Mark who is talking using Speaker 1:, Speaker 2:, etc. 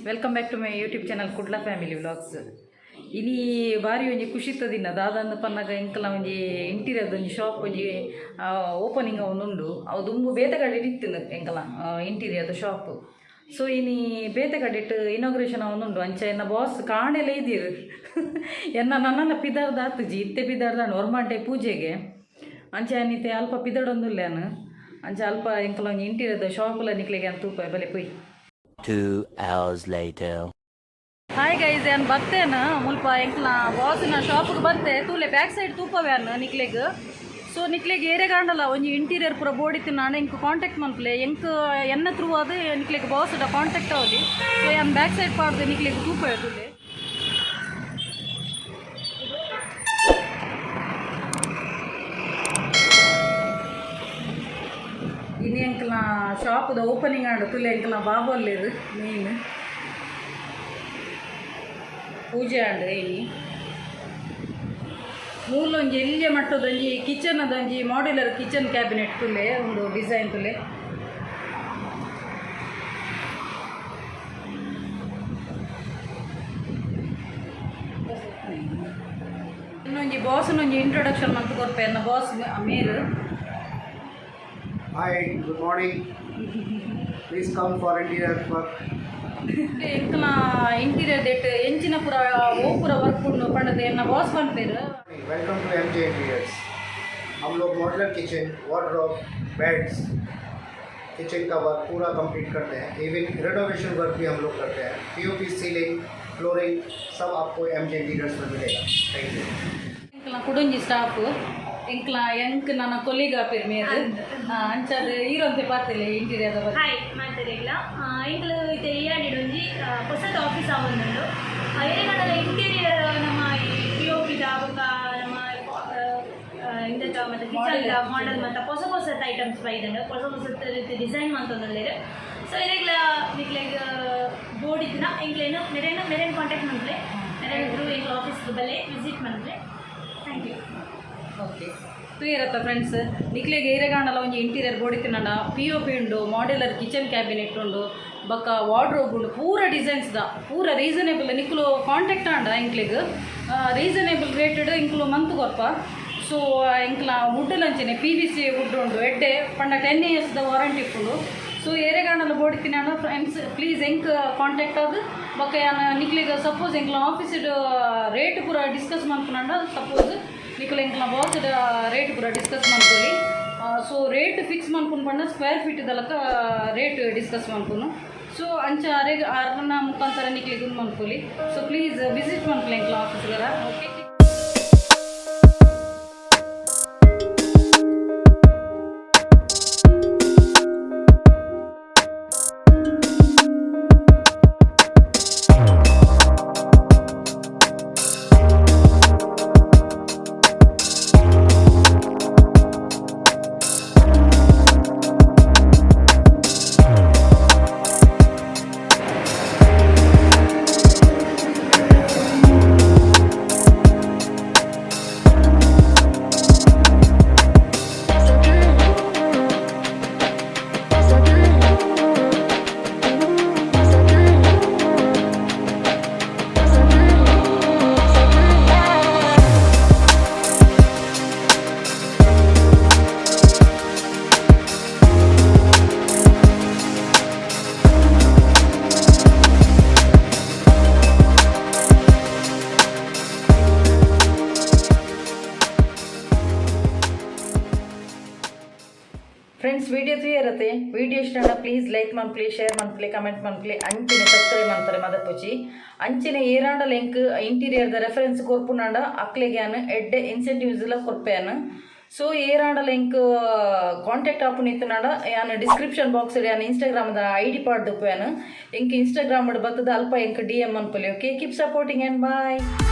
Speaker 1: Welcome back to my YouTube channel Kudla family vlogs. ಇನಿ ಬಾರಿ ಒಂಜಿ ಖುಷಿತ ದಿನ. ದಾದಂದು ಪನ್ನಗ ಎಂಕಲ ಒಂಜಿ ಇಂಟೀರಿಯರ್ದ ಒಂಜಿ ಶಾಪ್ ಒಂಜಿ ಓಪನಿಂಗ್ ಉಂಡು. ಅವು ದುಂಬು ಬೇತೆ ಕಡೆ ಇತ್ತಿನ ಎಂಕಲ ಇಂಟೀರಿಯರ್ದ ಶಾಪ್. ಸೊ ಇನಿ ಬೇತೆ ಕಡೆಟ್ ಇನಾಗ್ರೇಷನ್ ಉಂಡು. ಅಂಚ ಎನ್ನ ಬಾಸ್ ಕಾಣೆಲ್ಲ ಇದ್ದೀರು. ಎನ್ನ ನನ್ನನ್ನ ಪಿದಾರ್ದ ಆತುಜಿ, ಇತ್ತೆ ಪಿದಾರ್ದ ಒರ್ಮಾಂಟೆ ಪೂಜೆಗೆ. ಅಂಚ ಅನಿತೆ ಅಲ್ಪ ಪಿದಡೊಂದುಲ್ಲೇನು. ಅಂಚ ಅಲ್ಪ ಎಂಕಲ ಒಂಜಿ ಇಂಟೀರಿಯರ್ದ ಶಾಪ್ಲ ನಿಕ್ಲೆಗೆ ಅಂತ ತೂಪ ಬಲೆ ಪೋಯ್.
Speaker 2: 2 hours later.
Speaker 1: Hi guys, ಯಾನ್ ಬತ್ತೇನ ಮುಲ್ಪ ಎಂಕ್ಲ ಬಾಸ್ನ ಶಾಪ್ಗೆ ಬತ್ತೆ. ತೂಲೆ, ಬ್ಯಾಕ್ ಸೈಡ್ ತೂಪವ್ಯಾನ್ ನಿಕ್ಲೆಗ್. ಸೊ ನಿಕ್ಲೆಗ್ ಏರೆ ಕಾಂಡಲ ಒಂಜಿ ಇಂಟೀರಿಯರ್ ಪೂರ ಬೋಡಿತ್ತು ನಾನು ಎಂಕ್ ಕಾಂಟ್ಯಾಕ್ಟ್ ಮನ್ಪುಲೆ. ಎಂಕ್ ಎನ್ನ ಥ್ರೂ ಅದು ನಿಕ್ಲೆಗ್ ಬಾಸ್ ಕಾಂಟ್ಯಾಕ್ಟ್ ಆವಲಿ. ಸೊ ಯಾನ್ ಬ್ಯಾಕ್ ಸೈಡ್ ಪಾಡ್ದು ನಿಕ್ಲೆಗ್ ತೂಪವೆ, ತೂಲೆ. ಇನಿ ಎಂಕ್ಲ ಶಾಪ್ದ ಓಪನಿಂಗ್ ಆಂಡ್. ತುಲೆ, ಎಂಕ್ಲ ಬಾಬು ಮೇನ್. ಪೂಜೆ ಆಂಡ್ ಇನಿ. ಮೂಲೊಂಜಿ ಎಲ್ಯ ಮಟ್ಟದೊಂಜಿ ಕಿಚನ್ ಅದೊಂಜಿ ಮಾಡ್ಯುಲರ್ ಕಿಚನ್ ಕ್ಯಾಬಿನೆಟ್ ತುಲೆ, ಒಂದು ಡಿಸೈನ್ ತುಲೆ. ಇನ್ನೊಂಜಿ ಬಾಸ್ನೊಂಜಿ ಇಂಟ್ರೊಡಕ್ಷನ್ ಮಂತ್ ಕೊರ್ಪೆ. ಎನ್ನ ಬಾಸ್ ಮೇರ್.
Speaker 3: Hi, good morning. Please come for interior work.
Speaker 1: ಎಂಕಲ ಇಂಟೀರಿಯರ್ that ಎಂಚಿನ ಪೂರ ಓ ಪೂರ ವರ್ಕ್ ಉಂಡು ಪಂಡದು ಎನ್ನ ಬಾಸ್ ಪನ್ಪೇರು.
Speaker 3: Welcome to MJ Interiors. हम लोग modular kitchen, wardrobe, beds, kitchen का वर्क पूरा कंप्लीट करते हैं। इवन रिनोवेशन वर्क भी हम लोग करते हैं। पीओपी, सीलिंग, फ्लोरिंग सब आपको एम जे इंटीरियर्स में मिलेगा। Thank you.
Speaker 1: ಎಂಕಲ ಕುಡೊಂಜಿ ಸ್ಟಾಫ್, ಎಂಕ್ಲ ಎಂಕ್ ನನ್ನ ಕೊಲೀಗ್ ಆಪೇರ್ ಮೇರ್. ಅಂಚಾದ ಈರೊಂತೆ ಪಾತೆಲೆ ಇಂಟೀರಿಯರ್ ಬಗ್ಗೆ.
Speaker 4: ಹಾಯ್ ಮಾತೆರೆಗ್ಲ. ಎಂಕ್ಲು ಇತ್ತೆ ಇಯಾಡಿಡ್ ಒಂಜಿ ಪೊಸತ್ ಆಫೀಸ್ ಆವೊಂದುಂಡು. ಏರೆಗಾಂಡಲ ಇಂಟೀರಿಯರ್, ನಮ್ಮ ಈ ಪಿಒಪಿದ ಬೊಕ್ಕ ನಮ್ಮ ಇಂದೆತ ಮತ್ತು ಕಿಚನ್ ಮಾಡೆಲ್ ಮತ್ತು ಹೊಸ ಹೊಸತ್ ಐಟಮ್ಸ್ ಬೈದಂಡು, ಹೊಸ ಹೊಸತ್ ರೀತಿ ಡಿಸೈನ್ ಮಂತೊಂದುಲ್ಲೆರ್. ಸೊ ಇರೆಗ್ಲ ನಿಕ್ಲೆಗ್ ಬೋಡಿತ್ತಿನ ಎಂಕ್ಲೇನು ಮೆರೆನ ಮೆರೆನ್ ಕಾಂಟ್ಯಾಕ್ಟ್ ಮನ್ಪುಲೆ. ಮೆರೆನ್ ಥ್ರೂ ಎಂಕ್ಲ ಆಫೀಸ್ ಬಲ್ಲೆ, ವಿಸಿಟ್ ಮನ್ಪುಲೆ. Thank you.
Speaker 1: Okay, ತೂಯರತ್ತ ಫ್ರೆಂಡ್ಸ್, ನಿಕ್ಲೆಗ್ ಏರೆಗಾಂಡಲ ಒಂಜಿ ಇಂಟೀರಿಯರ್ ಬೋಡಿತ್ತಿನಂಡ, ಪಿಒಪಿ ಉಂಡು, ಮಾಡ್ಯುಲರ್ ಕಿಚನ್ ಕ್ಯಾಬಿನೆಟ್ ಉಂಡು, ಬೊಕ್ಕ ವಾರ್ಡ್ರೋಬ್ ಉಂಡು. ಪೂರ ಡಿಸೈನ್ಸ್ ದ ಪೂರ ರೀಸನೇಬಲ್. ನಿಕ್ಲು ಕಾಂಟ್ಯಾಕ್ಟ್ ಆಂಡ ಎಂಕ್ಲೆಗ್ ರೀಸನೇಬಲ್ ರೇಟೆಡ್ ಎಂಕ್ಲು ಮಂತ್ ಕೊರ್ಪ. ಸೊ ಎಂಕ್ಲ ವುಡ್ ಲಂಚನೆ ಪಿವಿಸಿ ವುಡ್ ಉಂಡು. ಎಡ್ಡೆ ಪಂಡ 10 ಇಯರ್ಸ್ ದ ವಾರಂಟಿ ಉಂಡು. ಸೊ ಏರೆಗಾಂಡಲ ಬೋಡಿತ್ತಿನಂಡ ಫ್ರೆಂಡ್ಸ್, ಪ್ಲೀಸ್ ಎಂಕ್ ಕಾಂಟ್ಯಾಕ್ಟ್ ಆದ್ ಬೊಕ್ಕ ಯಾನ್ ನಿಕ್ಲೆಗ್ ಸಪೋಸ್ ಎಂಕ್ಲ ಆಫೀಸ್ ರೇಟ್ ಪೂರ ಡಿಸ್ಕಸ್ ಮನ್ಪುನಂಡ, ಸಪೋಸ್ ನಿಕುಲು ಎಂಕ್ಲ ಬಾಸ್ ರೇಟ್ ಪೂರ ಡಿಸ್ಕಸ್ ಮನ್ಪೊಲಿ. ಸೊ ರೇಟ್ ಫಿಕ್ಸ್ ಮನ್ಪುನು ಪಂಡ ಸ್ಕ್ವೇರ್ ಫೀಟ್ ದಲಕ ರೇಟ್ ಡಿಸ್ಕಸ್ ಮನ್ಪುನು. ಸೊ ಅಂಚ ಅರೆಗ್ ಅರ್ನ ಮುಖಾಂತರ ನಿಕ್ಲೆಗ್ ಉಂದು ಮನ್ಪೊಲಿ. ಸೊ please visit ಮನ್ಪುಲೆ ಎಂಕ್ಲ ಆಫೀಸ್ಗರ. Okay. Friends, video ತೂಯರತೆ. Video ಇಷ್ಟ ಪ್ಲೀಸ್ ಲೈಕ್ ಮನ್ಪುಲೆ, ಶೇರ್ ಮನ್ಪುಲೆ, ಕಮೆಂಟ್ ಮನ್ಪುಲೆ, ಅಂಚನೆ ಸಬ್ಸ್ಕ್ರೈಬ್ ಮನ್ಪರೆ ಮದಪುಚಿ. ಅಂಚನೆ ಏರಾಂಡ ಎಂಕ್ ಇಂಟೀರಿಯರ್ ದ ರೆಫರೆನ್ಸ್ ಕೊರ್ಪುನಾಂಡ ಅಕ್ಲೆಗ್ ಯಾನ್ ಎಡ್ಡೆ ಇನ್ಸೆಂಟಿವ್ಸ್ ಎಲ್ಲ ಕೊರ್ಪೇನು. ಸೊ ಏರಾಂಡಲ ಎಂಕ್ ಕಾಂಟ್ಯಾಕ್ಟ್ ಆಪುನ ಇತ್ತನಾಡ ಯಾನ್ ಡಿಸ್ಕ್ರಿಪ್ಷನ್ ಬಾಕ್ಸ್ ಯಾನ್ ಇನ್ಸ್ಟಾಗ್ರಾಮ್ the ID ಪಾಡ್ದುಪ್ಪೇನು. ಎಂಕ್ ಇನ್ಸ್ಟಾಗ್ರಾಮ್ ಬತ್ತದ ಅಲ್ಪ ಎಂಕ್ DM ಮನ್ಪುಲೆ. Okay, keep supporting and bye.